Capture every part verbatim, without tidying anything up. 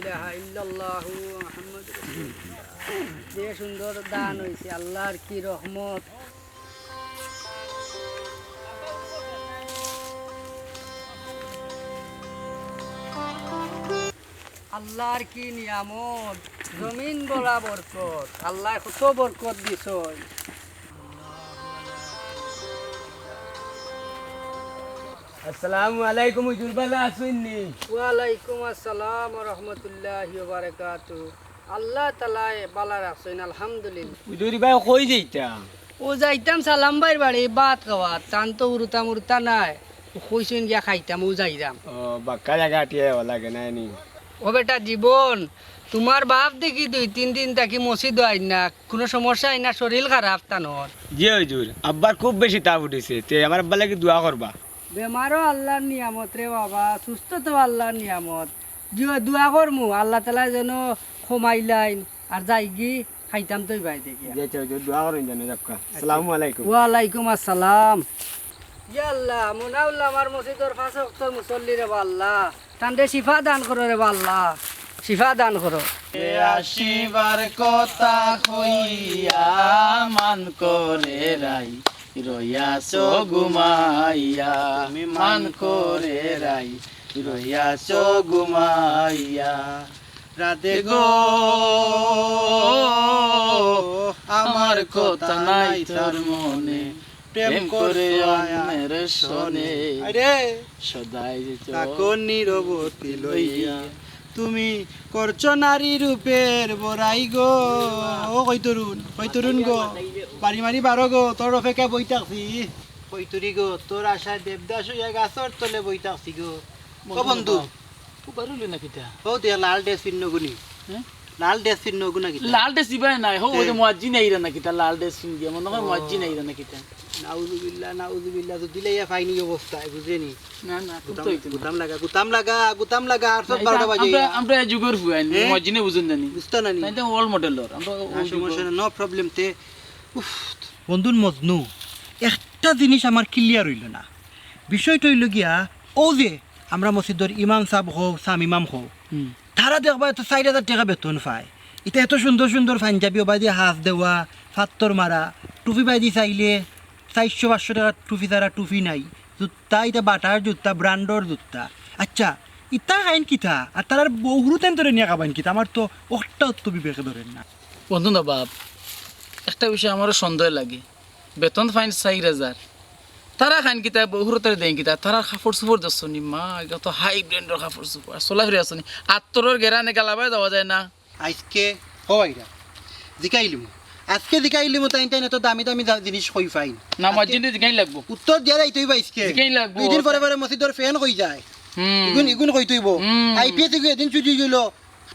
ইলাহা ইল্লাল্লাহু মুহাম্মাদুর রাসূলুল্লাহ। যে সুন্দর দান অইছে, আল্লাহর কি রহমত। আল্লাহর কি নিয়ামত, জমিন ভরা বরকত, আল্লায় কত বরকত দিছইন। আসসালামু আলাইকুম, হুজুর, ভালা আছইন নি? ওয়ালাইকুম আসসালাম ওয়া রাহমাতুল্লাহি ওয়া বারাকাতুহু। আল্লাহ তাআলায় ভালা রাখছইন, আলহামদুলিল্লাহ। হুজুর, ইবায় কই যাইতা? অউ যাইতাম সালাম ভাইর বাড়ি ভাত খাওয়াত, তান তো হুরুতা-মুরুতা নাই, কইছইন গিয়া খাইতাম, অউ যাইরাম। ও, বাক্কা জাগা আটিয়া যাওয়া লাগে না নি? ও বেটা জীবন, তুমার বাপ দেখি দুই তিন দিন থাকি মসজিদো আইন না, কুনু সমস্যা আইন না, শরীল খারাপ তানর। জি হুজুর, আব্বার খুব বেশি তাপ উঠিছে, তে আমার আব্বার লাগি দোয়া করবা। বেমারও আল্লাহর নিয়ামত রে বাবা, সুস্থতাও আল্লাহর নিয়ামত। জি, দোয়া করমু, আল্লাহ তাআলায় যেন কমাইলাইন, আর যাইগি খাইতাম তো ইবায় দেখি। জি, আচ্ছা, হুজুর, দোয়া করইন যেন, যাউক্কা। আসসালামু আলাইকুম। ওয়ালাইকুম আসসালাম। ইয়া আল্লাহ, মনাউল্লাহ আমার মসজিদর পাঁচ ওয়াক্তর মুসল্লি রে বা আল্লাহ, তানরে শিফা দান করো রে বা আল্লাহ, শিফা দান করো। এ আসিবার কথা কইয়া মান করে রাই, রইয়াছো ঘুমাইয়া, মান করে রাই, রইয়াছো ঘুমাইয়া। রাতে গো, আমার কথা নাই তোর মনে, প্রেম করে অন্যের সনে। আরে, সদাই যে থাকো নীরবতি লইয়া। তুমি করছো নারী রূপের বড়াই গো। ও কই তরুণ, কই তরুণ গো, বাড়ি মারি বারো গো, তোর অপেক্ষায় বই থাকছি। কই তুরি গো, তোর আশায় দেবদাস অইয়া গাছর তলে বই থাকছি গো। ও বন্ধু। খুব বার অইল না কিতা? ও দিয়া লাল ড্রেস পিন্নো গুনি। হ্যাঁ? লাল ড্রেস পিন্নো গুনা কিতা? লাল ড্রেস দিবাই নাই, হো, ওই যে হ্যাঁ। মুয়াজ্জিন আইরা না কিতা, লাল ড্রেস পিন্দিয়া, মনে হয় ও। মুয়াজ্জিন আইরা না কিতা? নাউজুবিল্লাহ, নাউজুবিল্লাহ, তো দিলাইয়া ফাইনি অবস্থায়, বুঝলে নি? না, না, গুতাম, করতে হইতো না। গুতাম লাগা, গুতাম লাগা, গুতাম লাগা, আর সব না, এটা বারোটা বাজে আমরা, গিয়া। আমরা এই যুগর ফুয়াইন, হ্যাঁ? মুয়াজ্জিনে বুঝুন জানি। বুঝতা না নি? না, এটা old model-র, আমরা না, ওই সমস্যা যুগর। না, no problem তে। উফ, বন্ধুর মজনু, একটা জিনিস আমার clear অইল না। বিষয়টা অইল গিয়া, ও যে আমরা মসজিদর ইমাম সাব হও, সাম ইমাম হও, হুম। তারা দেখবা এত চাইর হাজার টেকা বেতন পায়। ইতা এত সুন্দর সুন্দর পাঞ্জাবি, ওবায়দি হাত দেওয়া, ফাত্তর মারা, টুপি বাইদি চাইলে চাইরশো পাঁচশো টেকার টুপি ছাড়া টুপি নাই। জুত্তা ইতা বাটার জুত্তা, brand-র জুত্তা। আচ্ছা, ইতা খাইন কিতা? আর তারার বউ হুরুতাইন ধরে নিয়া খাবাইন কিতা? আমার তো অখটাও তো বিবেকে ধরের না। বন্ধু না বাপ, একটা বিষয় আমারও সন্দেহ লাগে। বেতন পাইন চাইর হাজার। তারা খাইন কিতা, বউ হুরুতারে দেইন কিতা? তারার কাপড় চুপড় দেখছো নি? মা, ইগু তো high brand-র কাপড় চুপড়। আর চলাফিরা দেখছো নি? আত্তরর গেরানে গালাবায় যাওয়া যায় না। আইজকে, ও ভাইরা, জিকাইলিমু। আইজকে জিকাইলিমু, তাইন তাইন এত দামি দামি দা-, জিনিস কই পাইন? না, আইজকে মসজিদে জিকাইন লাগবো। উত্তর দিয়া যাইতে অইবো আইজকে। জিকাইন লাগবো। দুই দিন পরে পরে মসজিদর fan কই যায়? হুম। ইগুন, ইগুন কইতে অইবো। হুম। IPS ইগু এদিন ছুটি গেল।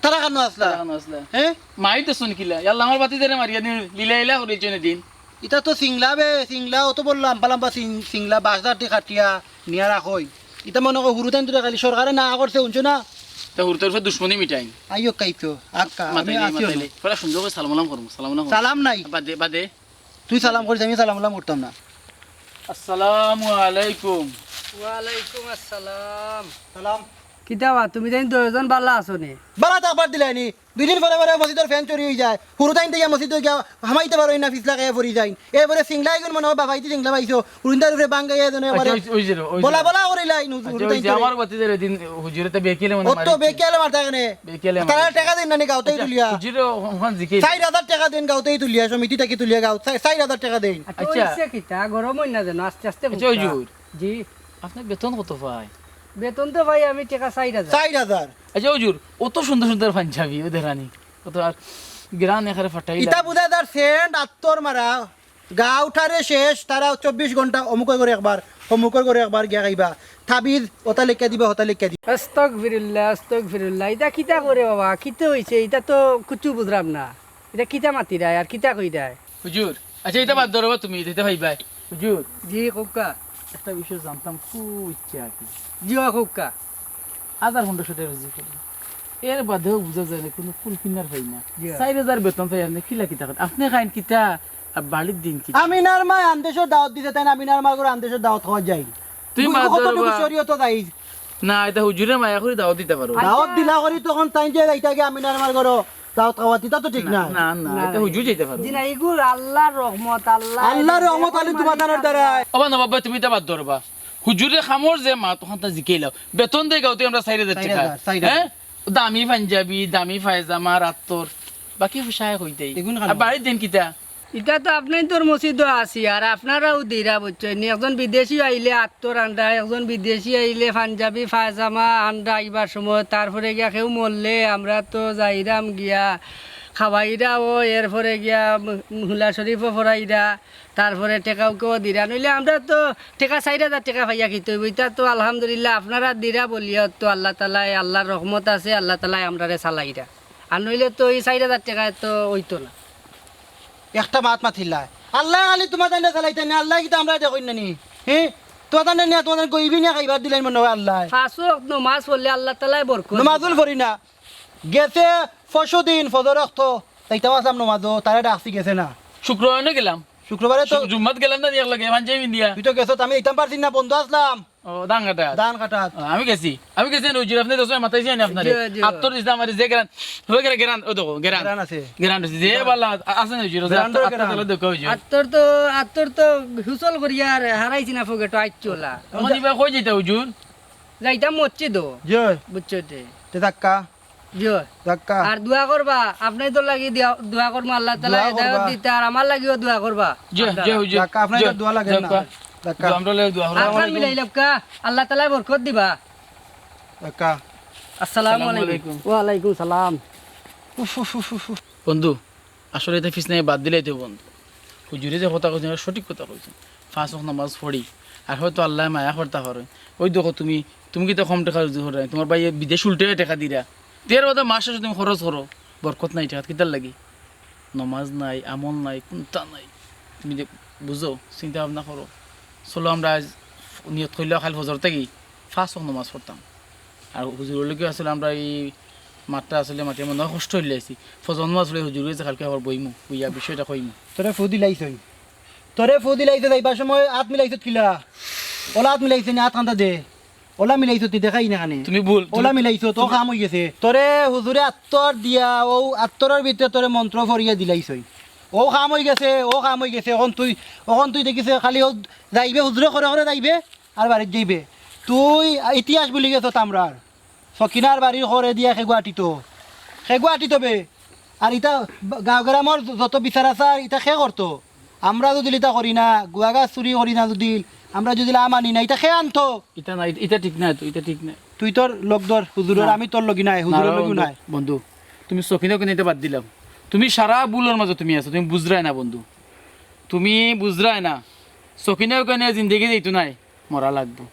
তারা কানো আসলা? তারা কানো আসলা? হ্যাঁ? মাই তো শুন কিলা। ইয়াল্লা, আমার বাতি ধরে মারিয়া দিন, লীলা ইলা করিলছইন এদিন। ইতা তো সিংলা বে, সিংলা, অত বড় লাম্বা লাম্বা সিং-, সিংলা, বাঁশ দাঁতি কাটিয়া নিয়া রাখইন। ইতা মনে কর হুরুতাইন দুটা খালি সরকারে না করছে, হুনছো না? তা হুরুতার উপরে দুশমনি মিটাইন। আইও কাইকো, আক্কা, আমি মাতাইলে, আসিও না। মাতাইলে। পরে সুন্দর করে সালাম আলাম করমু, সালাম আলাম করমু। সালাম নাই। বাদে, বাদে। তুই সালাম করিস, আমি সালাম আলাম করতাম না। আসসালামু আলাইকুম। ওয়ালাইকুম আসসালাম। সালাম। কিতা বা, তুমি তাইন দুইজন বালা আছো নি? বালা তো আবার দিলাইনি। দুই দিন পরে পরে মসজিদর fan চুরি অই যায়। হুরুতাইন দিয়া মসজিদো গিয়া হামাইতে পারইন না, পিছলা খাইয়া পড়ি যাইন। এরপরে সিংলা ইগুন মনে হয় বাবাইতে সিংলা পাইছো। হুরুতার উপরে বাঙ্গাইয়া দেন আচ্ছা, এবারে। ওই যে, ওই যে, ওই যে। বলা বলা করিলাইন হুরুতাইন আচ্ছা, ওই যে, আমার বাতি ধরে দিন হুজুরে তো বেকিলে মনে অত মারি। বেকিয়ালে মারতা কেনে? বেকিয়ালে তারা মারি। টেকা দেইন না নি গাউতেই আচ্ছা, তুলিয়া? হুজুরে ওখান জিকে। চাইর হাজার টেকা দেইন গাউতেই তুলিয়া, সমিতি থাকি তুলিয়া গাউত। চাই-, চাইর হাজার টেকা দেইন। আচ্ছা, আচ্ছা। অইছে কিতা? গরম অই না যেন, আস্তে আস্তে আচ্ছা, বুঝতা। হুজুর। জি। আপনে বেতন কত পায়? বেতন তো পাই আমি টেকা চাইর হাজার। চাইর হাজার। আচ্ছা, হুজুর, অত সুন্দর সুন্দর পাঞ্জাবি, ও দেরানি। অত আর গিরান এখানে ফাটাই ইতা লাগে। বুঝা যার সেন্ট আত্তর মারা, গাউটারে শেষ, তারা চব্বিশ ঘন্টা অমুকর ঘরে একবার, অমুকর ঘরে একবার গিয়া খাইবা। তাবিজ, ওটা লেখিয়া দিবা, ওটা লেখিয়া দিবা। আস্তাগফিরুল্লাহ, আস্তাগফিরুল্লাহ। ইতা কিতা করে বাবা? কিতা অইছে? ইতা তো কুচ্ছু বুঝরাম না। ইতা কিতা মাতিরায় আর কিতা কইরায়? হুজুর, আচ্ছা, ইতা বাদ ধরো তুমি, ইতা ভাই ভাই। হুজুর। জি, কউক্কা। একটা বিষয় জানতাম খুব ইচ্ছা আর কি। জি, ও কউক্কা। হাজার পনেরোশো টেকা রুজি করি। এর বাদেও বুঝা যায় না, কুনু ফুল কিনার পাই না। জি। চাইর হাজার বেতন পাই আপনে, কিলা কিতা করেন? আপনে খাইন কিতা? আর বাড়ির দিন কি? আমিনার মায় আন্দেশর দাওয়াত দিছে, তাই না? আমিনার মার ঘরে আন্দেশর দাওয়াত খাওয়া যায়। তুই কতটুকু শরীয়তো যাই? না, ইতা হুজুরে মায়া করি দাওয়াত দিতা পারো। দাওয়াত দিলা করি তখন তাইন যে যাইতা গিয়া আমিনার মার ঘরো দাওয়াত খাওয়াত, ইতা তো ঠিক না। না, না, না, ইতা হুজুর যাইতা পারো। জি না, ইগুর আল্লাহর রহমত, আল্লাহ আল্লাহর রহমত আলী তোমার তানোর দ্বারাই। ওবা না বাবা, তুমি ইতা বাদ দেও রে বা। হুজুরে কামর যে মাত, অখানতা জিকাইলাও। বেতন দেয় গাউতে আমরা চাইর হাজার টেকা। চাইর হাজার, চাইর হাজার। হ্যাঁ? দামি পাঞ্জাবি, দামি পায়জামা, আতর, বাকি পয়সা কই দেই? আর বাড়িত দেইন কিতা? ইতা তো আপনাইনতর মসজিদো আছি, আর আপনারাও দিরা, বুঝছইন নি? একজন বিদেশি আইলে আতর আনরা, একজন বিদেশি আইলে পাঞ্জাবি পায়জামা আনরা আইবার সময়, তারপরে গিয়া কেউ মরলে আমরা তো যাইরাম গিয়া খাওয়াইরা, ও এরপরে গিয়া হুলা শরীফও পড়াইরা, তারপরে টেকাও কেউ দিরা। নইলে আমরা তো টেকা চাইর হাজার টেকা পাইয়া কিতা অইবো? ইতা তো আলহামদুলিল্লাহ আপনারা দিরা বলিয়া তো আল্লাহ তাআলায়, আল্লাহর রহমত আছে, আল্লাহ তাআলায় আমরারে চালাইরা। আর নইলে তো ই চাইর হাজার টেকায় তো অইতো না। একটা মাত মাতিলায়। আল্লায় খালি তুমার তানরে চালাইতা নি, আল্লায় কিতা আমরারে দেখইন না নি? হে? তুমার তানরে নিয়া তুমার তান গরিবি নিয়া খাইবার দিলাইন মনে অয় আল্লায়। পাঁচ ওয়াক্ত নমাজ পড়লে আল্লাহ তাআলায় বরকত দিবা। নমাজুল পড়ি না। গেছে পরশু দিন ফজর ওয়াক্ত, যাইতাম আছলাম নমাজো, তারে ডাকছি গেছে না। শুক্রবারে গেলাম। শুক্রবারে তো জু-, জুম্মাত গেলাম না নি একলগে, পাঞ্জাবি পিন্দিয়া। তুই তো গেছত, আমি যাইতাম পারছি না, বন্ধ আছলাম। ও, ধান কাটাত। ধান কাটাত। ও, আমি গেছি। আমি গেছি না, হুজুর, আপনে দেখছইন, মাতাইছি না আপনারে। জি, জি। আতর দিছলাম, আরে যে গেরান, ওই গেরান, গেরান, ও দেখো, গেরান। গেরান আছে। গেরান আছে, যে বালা, আ-, আছে না, হুজুর, আতর, আতর গেরান। তাহলে দেখো, হুজুর। আতর তো, আতর তো গোসল করিয়া আর হারাইছি না পকেটো, আইচ্ছলা। অখন ইবা কই যাইতা, হুজুর? যাইতাম মসজিদো। জি। বুঝছো তে? তে ধাক্কা। জি। ধাক্কা। আর দোয়া করবা, আপনাইনতর লাগি দিয়া-, দোয়া করমু, আল্লাহ তাআলায় হেদায়েত দিতা, আর আমার লাগিও দোয়া করবা। জি, আপনারা। জি, হুজুর। ধাক্কা, আপনাইনতর দোয়া লাগে না। ধাক্কা। ধাক্কা। আমরার লাগি দোয়া করবা। আতখান মিলাইলাউক্কা, আল্লাহ তাআলায় বরকত দিবা। ধাক্কা। আসসালামু আলাইকুম। ওয়ালাইকুম সালাম। উফ, উফ, উফ, উফ, উফ। বন্ধু, আসলে ইতা ফিছলামি বাদ দিলাইতে অইবো বন্ধু। হুজুরে যে কথা কইছইন, ইটা সঠিক কথা কইছইন। পাঁচ ওয়াক্ত নামাজ পড়ি, আর হয়তো আল্লায় মায়া করতা পারইন। ওই দেখো তুমি, তুমি কিতা কম টেকা রুজি কররায় নি? তুমার ভাইয়ে বিদেশ উল্টাইয়া টেকা দিরা। তে এর বাদে মাস শেষে তুমি খরচ করো, বরকত নাই টেকাত, কিতার লাগি? নমাজ নাই, আমল নাই, কুন্তা নাই। তুমি যে বুঝো, চিন্তা ভাবনা করো। চলো আমরা আইজ নিয়ত করিলাম কাইল ফজর থাকি পাঁচ ওয়াক্ত নমাজ পড়তাম। আর হুজুরর লগে আসলে আমরা ই মাতটা আসলে মাতিয়া মনো অয় কষ্ট অইলাইছে। ফজর নমাজ পড়ি হুজুরর গেছে কাইলকে আবার বইমু, বইয়া বিষয়টা কইমু। তোরে ফু দিলাইছইন। তোরে ফু দিলাইছে, যাইবার সময় আত মিলাইছত কিলা? অলা আত মিলাইছে নি, আত কান্দা দে। অলা মিলাইছত নি, দেখাই না কানে। তুমি ভুল, তুমি অলা মিলাইছত, অউ কাম অইগেছে। তোরে হুজুরে আতর দিয়া, অউ আতরর ভিতরে তোরে মন্ত্র পড়িয়া দিলাইছইন। অউ কাম অইগেছে, অউ কাম অইগেছে। অখন তুই, অখন তুই দেখিছে খালি অউ যাইবে, হুজুরে করে করে যাইবে। আর বাড়িত যাইবে। তুই ইতিহাস ভুলি গেছত আমরার। সকিনার বাড়ির ঘরে দিয়া খেগুয়া আটিতো। খেগুয়া আটিতো বে। আর ইতা গাঁও গ্রামর যত বিচার আচার ইতা খে করতো? আমরা যুদি ইতা করি না, গুয়া গাছ চুরি করি না যুদি, আমরা যুদি আম আনি না, ইতা খে আনতো? ইতা না, ইতা, ইতা ঠিক না তো, ইতা ঠিক না। তুই তোর লগ ধর হুজুরর, না। আমি তোর লগি নাই, হুজুরর না, লগিও বন্ধু, নাই। বন্ধু, তুমি সকিনা ওখানে ইতা বাদ দিলাও। তুমি সারা ভুলর মাঝে তুমি আছো, তুমি বুঝরায় না বন্ধু। তুমি বুঝরায় না। সকিনা ওখানে জিন্দেগি যাইতো নায়। মরা লাগবো,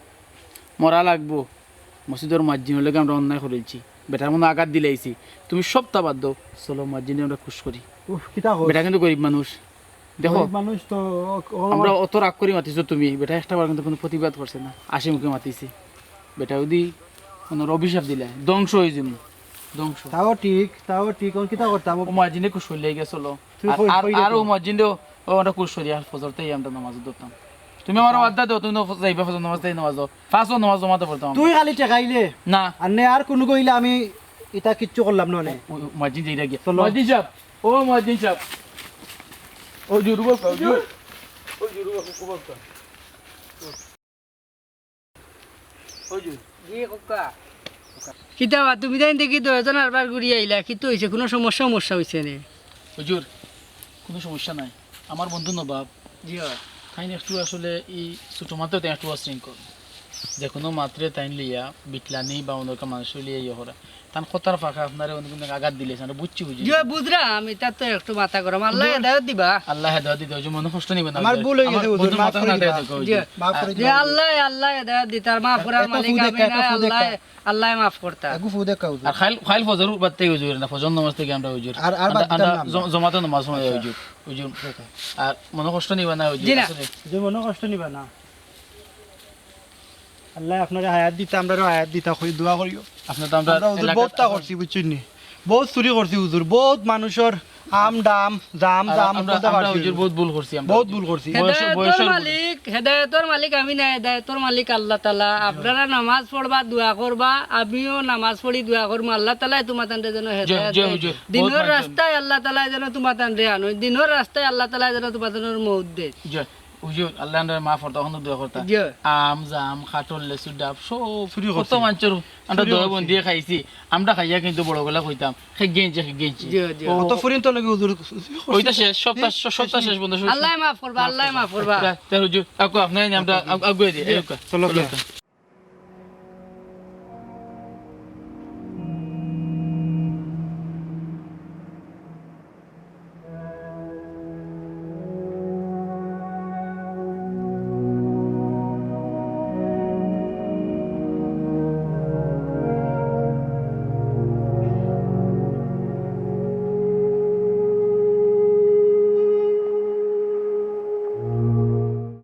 মরা লাগবো। মসজিদর মুয়াজ্জিনর লগে আমরা অন্যায় করিলছি, বেটার মনো আঘাত দিলাইছি। তুমি সবতা বাদ দেও, চলো মুয়াজ্জিনরে আমরা খুশ করি। উফ, কিতা কস? বেটা কিন্তু গরিব মানুষ, দেখো। গরিব মানুষ তো, ও, ও আমরা অত রাগ করি মাতিছো তুমি, বেটা একটা বার কিন্তু কুনু প্রতিবাদ করছে না, হাসি মুখে মাতিছে। বেটা যদি কুনু অভিশাপ দিলে ধ্বংস অইযিমু, ধ্বংস। তাও ঠিক, তাও ঠিক, অখন কিতা করতাম? ও মুয়াজ্জিনরে খুশ করিলাইগি, চলো। তুই আর, কই, আর, কই আর ও দেখো? মুয়াজ্জিনরে, ও, আমরা খুশ করি, আর ফজর থাকি আমরা নামাজ ধরতাম। তুমি আমারে ওয়াদা দেও, তুমি যাইবা ফজর নামাজ থাকি নামাজ ধরো। পাঁচ ওয়াক্ত নামাজ জমাতে পড়তাম আমরা। তুই খালি ঠেকাইলে। না। আর নে আর কুনু কইলে আমি ইতা কিচ্ছু করলাম না নে। ও, ও, মুয়াজ্জিন যাইরা গিয়া। চলো। মুয়াজ্জিন সাব, ও মুয়াজ্জিন সাব। ও জুরু বাবা, ও জুরু। ও জুরু বাবা, ও বাবা। ও জুরু। জি, কউক্কা। কিতা বা, তুমি তাইন দেখি দুইজন আরবার ঘুরি আইলা, কিতা অইছে? কুনু সমস্যা, সমস্যা অইছে নি? হুজুর, কুনু সমস্যা নাই। আমার বন্ধু নবাব, জি অয়। তাইন একটু আসলে ই ছোট মাত্রে তাইন একটু অশৃঙ্খল। যেকুনু মাত্রে তাইন লইয়া বিটলানি বা অন্য মানুষ লইয়া ইয়ে করা। তান কথার ফাঁকে আপনারে অনেক অনেক আঘাত দিলে, আমরা বুঝছি, বুঝি। জি, বুঝরাম, ইতা তো একটু মাথা গরম। আল্লায় হেদায়েত দিবা। আল্লায় হেদায়েত দিতা, ওই যে মনে কষ্ট নিবা না, আমার ওই যে ভুল অই গেছে, আমার হুজুর, বন্ধুর মাফ মাথা করে না দিবা। হেদায়েত দিবা, ওই যে। জি। আল্লায়, আল্লায় হেদায়েত দিতা, আর মাফ করার মালিক আমি নায়, আল্লায়, আল্লায় মাফ করতা। এগু ফু দেখা, হুজুর। আর কাইল, কাইল ফজর বাদ থাকি, হুজুর, না, ফজর নামাজ থাকি আমরা, হুজুর। আর, আর বাদ দিতাম না আমরা। জ-, জমাতে নামাজ পড়ি, হুজুর। হুজুর, আর মনো কষ্ট নিবা না, হুজুর, জি না। আসলে। হুজুর, মনো কষ্ট নিবা না। আল্লায় আপনারে হায়াত দিতা, আমরারেও হায়াত দিতা, কই দোয়া করিও। আপনে তো আমরা আমরা হুজুর এলাকার বহুত তা করছি, বুঝছইন নি? বহুত চুরি করছি হুজুর, বহুত মানুষর আম, ডাম, জাম, আর জাম, আমরা কোনটা আমরা পারছি? হুজুর বহুত ভুল করছি আমরা। বহুত ভুল করছি। বয়স- হেদায়তর বয়সর ভুল। মালিক, হেদায়তর মালিক আমি না, হেদায়তর মালিক আল্লাহ তাআলা। আপনারা নামাজ পড়বা, দোয়া করবা, আমিও নামাজ পড়ি, দোয়া করমু। আল্লাহ তাআলায় তুমাতানরে যেন হেদায়ত জি, দেয়। হুজুর। দিনর বহুত রাস্তায় আল্লাহ তাআলায় যেন তুমাতানরে আনুন, দিনর রাস্তায় আল্লাহ তাআলায় যেন তুমাতানর মউত দেয়। জি, হুজুর, আল্লাহ আমরারে মাফ করতা, অখন দোয়া করতা। জি। আম, জাম, কাঠল, লেচু, ডাব, সব চুরি কত করছি। মানষর আমরা চুরি দোয়া করছি। বন্দিয়ে খাইছি। আমরা খাইয়া কিন্তু বড় গলা কইতাম, খেগিয়েছি, খেগিয়েছি। জি, জি। অত ফুরিন তো লাগে হুজুর। ওইটা শেষ, সপ্তাহ, সপ্তাহ শেষ বন্ধ। আল্লাহ মাফ করবা, আল্লাহ মাফ করবা। তে হুজুর, আকু আপনার আমরা আগ- আগুয়ে দিই, এই উকা। চলো, চলো।